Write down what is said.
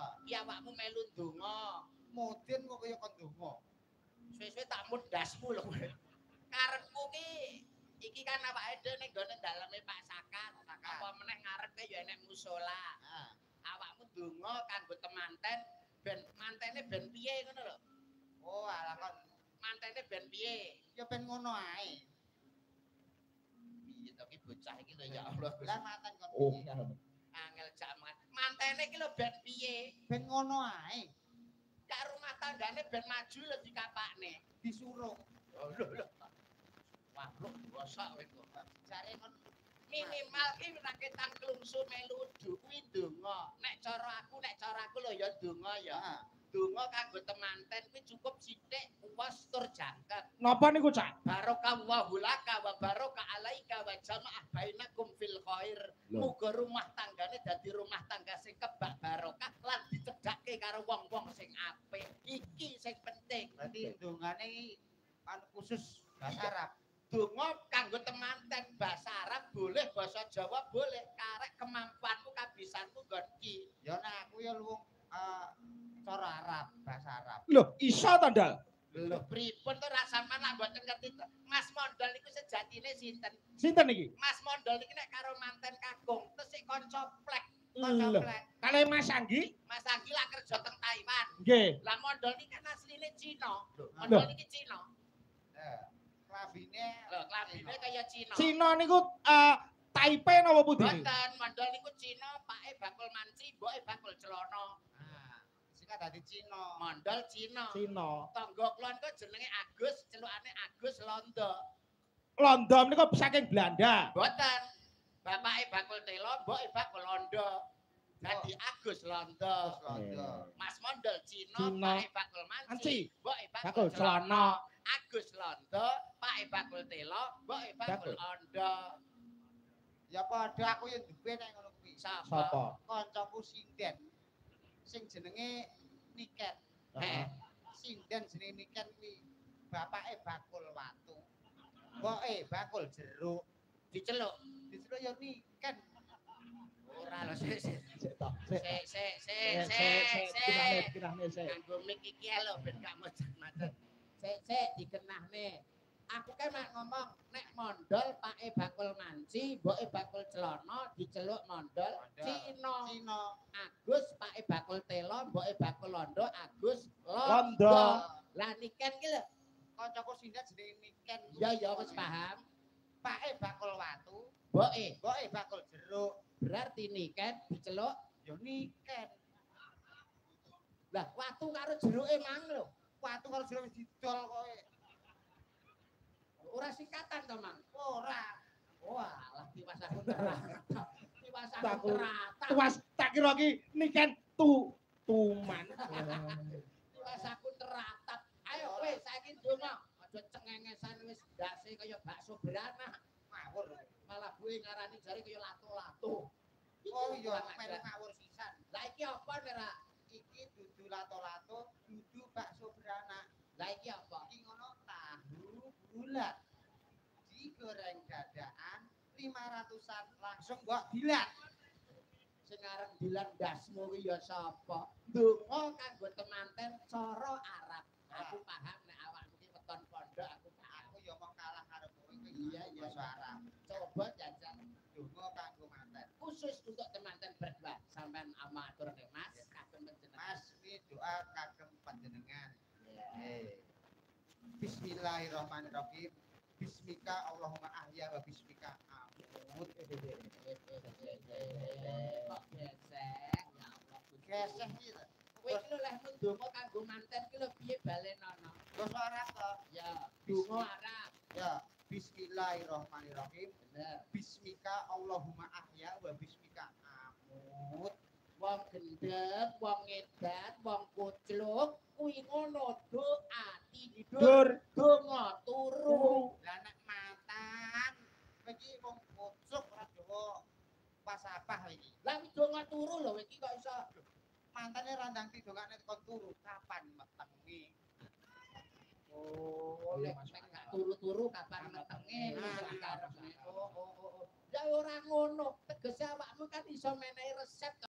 Ya, Ki awakmu melu ndonga. Mudin kok kaya kon ndonga. Suwe-suwe tak mut ndasmu lho kowe. Karepku ki iki kan awake dhewe ning gone daleme Pak Sakat. Apa meneh ngarepe ya enek musala. Nah, Awakmu ndonga kanggo temanten ben mantene ben piye ngono lho. Oh, alah kon Mantene ben piye? Ya ben ngono ae. Piye to ki bocah iki lho, ya Allah. Lah manten kon Oh, piye? Angel jaman. Mantene iki lho ben piye? Ben ngono ae. Kak rumah tanggane ben maju lho dikapakne. Disuruh. Oh, lho lho. Wah, lho bosok kowe kok. Jare kon Minimal ki raketang klungsu melu udu kuwi ndonga. Nek cara aku lho ya ndonga ya. Heeh. Donga kanggo temanten kuwi cukup sithik puas tur jangkep. Napa niku, Cak? Barakallahu laka wa baraka alaika wa jamaah bainakum fil khair. Lho. Muga rumah tanggane dadi rumah tangga sing kebak barokah lan dicedhake karo wong-wong sing apik. Iki sing penting. Berarti ndongane iki anu khusus bahasa Arab. Donga kanggo temanten bahasa Arab boleh, bahasa Jawa boleh, karek kemampuanmu kabisanmu nggon ki. Ya nek aku ya luwung cara Arab, bahasa Arab. Lho, iso to, Ndal? Lho, pripun to ra sampean lak mboten ngerti to. Mas Mondol niku sejatine sinten? Sinten iki? Mas Mondol niki nek karo manten kakung tesih kanca plek. Kanca Lho, plek. kalih Mas Anggi? Mas Anggi lak kerja teng Taiwan. Nggih. Lah Mondol niki kan asline Cina. Mondol niki Cina. Eh, klambine Lho, klambine kaya Cina. Cina niku Taipei napa pundi? Mboten, Mondol niku Cina, pake bakul manci, mboke bakul celana. Ah, sing dadi Cina. Mondol Cina. Cina. Tangga kula niku jenenge Agus, celukane Agus Londo. Londo menika saking Belanda. Mboten. Bapake bakul telo, mboke bakul londo. Dadi Agus Londo. Agus Londo. Mas Mondol Cina, Cina. pake bakul manci, Manci. mboke Bakul bakul celana. celana. Agus Londo, pake bakul telo, mboke bakul Bakul. ondo. Ya padha aku ya duwe nek ngono kuwi. Sapa? Sapa? Kancaku sinden. Sing jenenge Niken. Heh. Sinden jenenge Niken kuwi bapake bakul watu. Mboke bakul jeruk. Diceluk. Diceluk ya Niken. Ora lho, sik sik Sik to. Sik. sik sik Sik sik sik sik. dikenahne dikenahne sik. Nganggo mic iki lho ben gak macet-macet. Sik sik dikenahne. Aku kan mak ngomong nek mondol pake bakul manci, mboke bakul celana diceluk mondol Mondol. Cina. Cina. Agus pake bakul telo, mboke bakul londo, Agus Londo. londo. Lah Niken ki lho. Kancaku sinden jenenge Niken. Ya ya wis paham. Pake bakul watu, Mboke mboke bakul jeruk. berarti Niken diceluk Ya Niken. lah watu karo jeruke mang lho. Watu karo jeruk wis didol kowe. Ora singkatan to, Mang. Ora. Wah, lah tiwas aku teratap. Tiwas aku teratap. Tuas tak kira ki Niken tu tuman. Tiwas aku teratap. Ayo kowe saiki ndonga. Aja cengengesan wis ndase kaya bakso beranak. Ngawur. Malah buwe ngarani jare kaya lato-lato. Oh iya, melu ngawur sisan. Lah iki apa nek ra? Iki dudu lato-lato, dudu bakso beranak. Lah iki apa? Iki ngono tahu bulat. Digoreng dadakan 500-an langsung mbok dilat. Sing arep dilan ndasmu kuwi ya sapa? Ndonga kanggo temanten cara Arab. Aku paham nek awakmu ki weton pondok, aku paham. Aku ya mau kalah karo kowe kuwi. Iya, Basa Arab. Coba jajal Donga kanggo manten. Khusus untuk temanten berdua. Sampean amatur nih Mas, kagem panjenengan. Mas, iki doa kagem panjenengan. Eh. Bismillahirrahmanirrahim. Bismika Allahumma ahya wa bismika amut. Kok gesek ya Allah. Geseh iki lho. Kowe iki lho leh ndonga kanggo manten ki lho piye balenono? Basa Arab to. Ya, donga Arab. Ya, bismillahirrahmanirrahim. Bener. Bismika Allahumma ahya wa bismika amut. Wong gendeng, wong edan, wong kucluk kuwi ngono doa tidur, Dur. Donga turu. Lah nek mantan kowe iki wong kucuk ora gawa pasapah iki. Lah kuwi donga turu lho iki kok iso Mantane randang tidungane kon turu kapan metenge? Oh, nek nek gak turu-turu kapan metenge. Nah. Oh, oh, oh, oh. Ya ora ngono, tegese awakmu kan iso menehi resep.